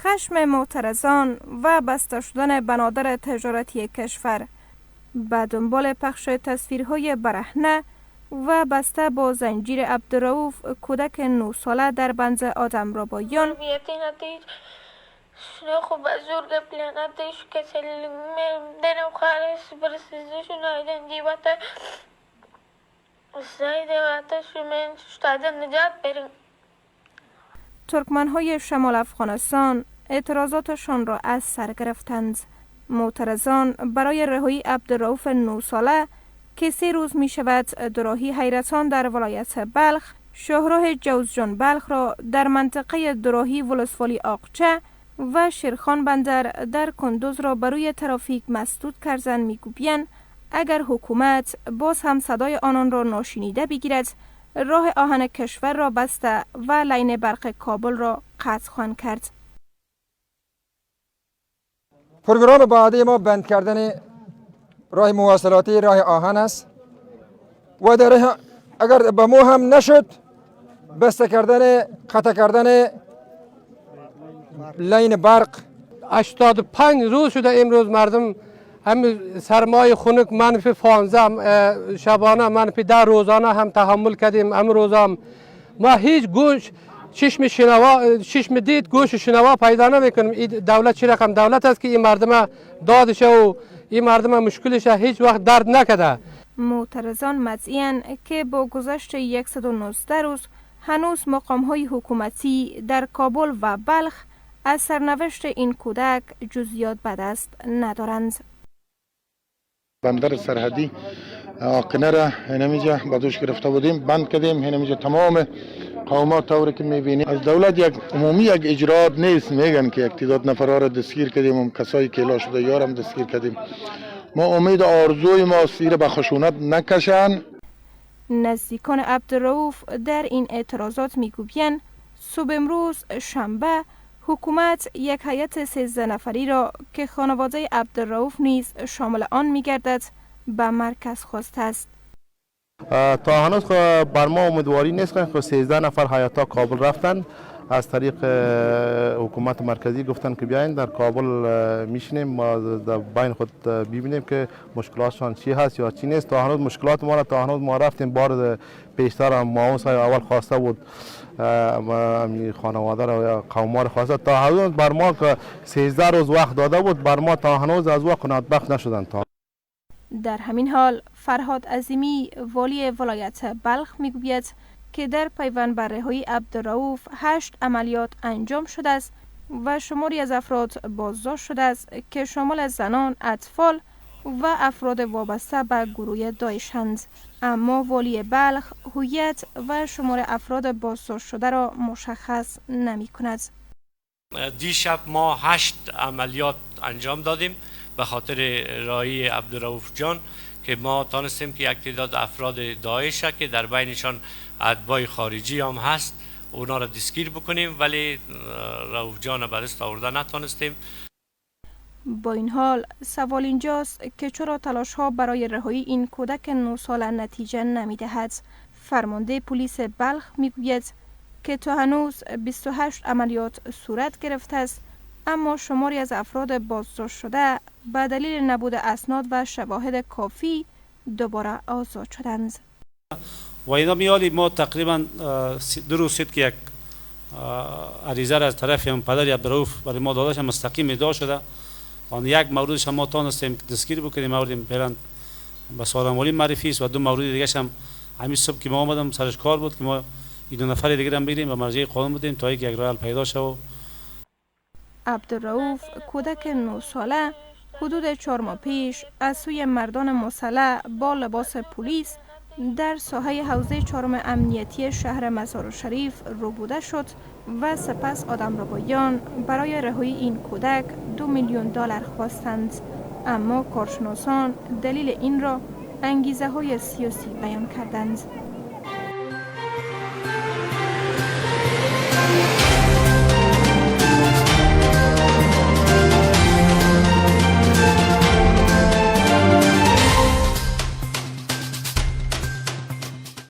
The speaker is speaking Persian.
خشم معترضان و بسته شدن بنادر تجارتی کشور به دنبال پخش تصویرهای برهنه و بسته با زنجیر عبدالرؤوف، کودک 9 ساله در بند آدم ربایان، ترکمن‌های شمال افغانستان اعتراضاتشان را از سر گرفتند. معترضان برای رهایی عبدالرؤوف 9 ساله که 3 روز می شود دراهی حیرتان در ولایت بلخ، شاهراه جوزجان بلخ را در منطقه دراهی ولسوالی آقچه و شیرخان بندر در کندوز را بروی ترافیک مسدود کردن میگویند اگر حکومت باز هم صدای آنان را ناشنیده بگیرد، راه آهن کشور را بسته و لین برق کابل را قطع خواهند کرد. پروگرام بعدی ما بند کردن راه مواصلاتی راه آهن است و در اگر به مو هم نشد بسته کردن قطع کردن لین برق. 85 روز شده امروز مردم هم سرمای خنک منفی 15 شبانه منفی 10 روزانه هم تحمل کردیم. امروز هم ما هیچ گوش چشم شنوا چشم دید گوش شنوا پیدا نمیکنیم. این دولت چه رقم دولت است که این مردم دادشه و این مردم مشکلش هیچ وقت درد نکده. معترضان مدعی‌اند که با گذشت 119 روز هنوز مقام‌های حکومتی در کابل و بلخ از سرنوشت این کودک جزئیات به دست ندارند. بندر سرحدی آقینه را هنمیجا به دوش گرفته بودیم، بند کردیم. هنمیجا تمام قومات طوری که میبینیم از دولت یک عمومی یک اجرات نیست. میگن که یک تعداد نفرها را دستگیر کردیم، هم کسایی که اعلام شده یارم دستگیر کردیم. ما امید آرزوی ما سیر به خشونت نکشن. نزدیکان عبدالرؤوف در این اعتراضات میگویند صبح امروز شنبه حکومت یک هیئت 13 نفری را که خانواده عبدالرؤوف نیز شامل آن میگردد به مرکز خواسته است. تا هنوز بر ما امیدواری نیست که 13 نفر هیئت کابل رفتن، از طریق حکومت مرکزی گفتن که بیاین در کابل میشینیم، ما در بین خود ببینیم که مشکلاتشان چی هست یا چی نیست. تا هنوز مشکلات ما را تا هنوز ما رفتیم بار پیشتر هم معاون صاحب اول خواسته بود خانواده را یا قوم را خواسته. تا هنوز بر ما که 13 روز وقت داده بود، بر ما تا هنوز از وقت قناعت بخش نشدن. تا در همین حال فرهاد عظیمی والی ولایت بلخ میگوید که در پیوند بر رهایی عبدالرؤوف 8 عملیات انجام شده است و شماری از افراد بازداشت شده است که شامل زنان، اطفال و افراد وابسته به گروه داعش‌اند. اما والی بلخ هویت و شمار افراد بازداشت شده را مشخص نمی کند. دیشب ما 8 عملیات انجام دادیم به خاطر رهایی عبدالرؤوف جان که ما تانستیم که یک تعداد افراد داعش که در بینشان اتباع خارجی هم هست اونا را دستگیر بکنیم، ولی رؤوف جان به دست آورده نتانستیم. با این حال سوال اینجاست که چرا تلاش ها برای رهایی این کودک 9 ساله نتیجه نمی دهد. فرمانده پلیس بلخ می گوید که تا هنوز 28 عملیات صورت گرفته است، اما شماری از افراد بازداشت شده به دلیل نبود اسناد و شواهد کافی دوباره آزاد شدند. و اینا میالی ما تقریبا 2 روز شد که یک عریضه را از طرف هم پدر عبدالرؤوف برای ما داده شد، مستقیم ادعا شده. آن یک موردش هم ما تانستیم دستگیر بکنیم، آوردیم فعلا به سارنوالی معرفی است و 2 مورد دیگه هم همین صبح که ما آمدم سرش کار بود که ما این 2 نفر دیگه هم بگیریم و مرجع قانون بدیم تا یک راه حل پیدا شود. عبدالرؤوف کودک 9 ساله حدود 4 ماه پیش از سوی مردان مسلح با لباس پلیس در ساحه حوزه 4 امنیتی شهر مزار شریف ربوده شد و سپس آدم ربایان برای رهایی این کودک 2 میلیون دلار خواستند، اما کارشناسان دلیل این را انگیزه های سیاسی بیان کردند.